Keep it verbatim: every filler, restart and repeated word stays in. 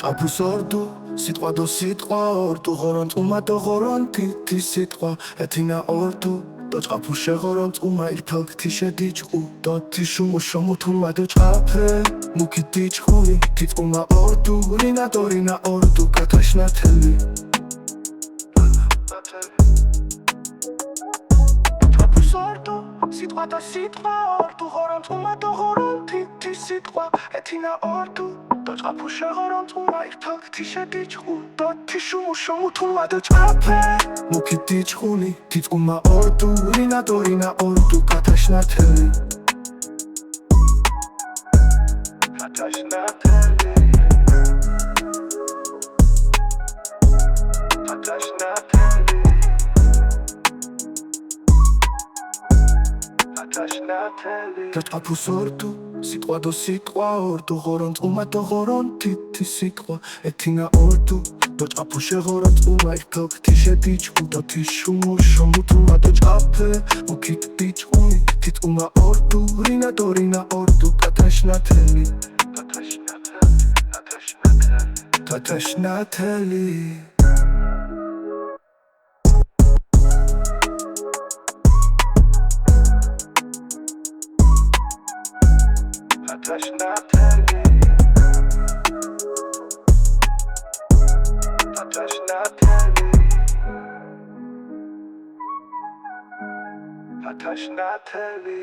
ჭაფუს ორდუ, სიტყვა დო სიტყვა ორდუ, ღორონ ჭყუმა დო ღორონ თითი სიტყვა ეთინა ორდუ. დო ჭაფუს შეღორონ ჭყუმა ირფელ ქთიშე დიჭყუ. დო თიშუმუ შუმუ თუმა დო ჭაფე, მუქი დიჭყუნი თიჭყუმა ორდუ, რინა დო რინა ორდუ, კათაშ ნათელი. ჭაფუს ორდუ, სიტყვა დო სიტყვა ორდუ, ღორონ ჭყუმა დო ღორონ თითი სიტყვა ეთინა ორდუ. დო ჭაფუს შეღორონ ჭყუმა ირფელ ქთიშე დიჭყუ. დო თიშუმუ შუმუ თუმა დო ჭაფე, მუქი დიჭყუნი თიჭყუმა ორდუ, რინა დო რინა ორდუ, კათაშ ნათელი. კათაშ ნათელი. კათაშ ნათელი. კათაშ ნათელი. დო ჭაფუს ორდუ, სიტყვა დო სიტყვა ორდუ, ღორონ ჭყუმა დო ღორონ თითი სიტყვა ეთინა ორდუ. დო ჭაფუს შეღორონ ჭყუმა ირფელ ქთიშე დიჭყუ. დო თიშუმუ შუმუ თუმა დო ჭაფე, მუქი დიჭყუნი თიჭყუმა ორდუ, რინა დო რინა ორდუ, კათაშ ნათელი. კათაშ ნათელი. კათაშ ნათელი. კათაშ ნათელი. კათაშ ნათელი. კათაშ ნათელი.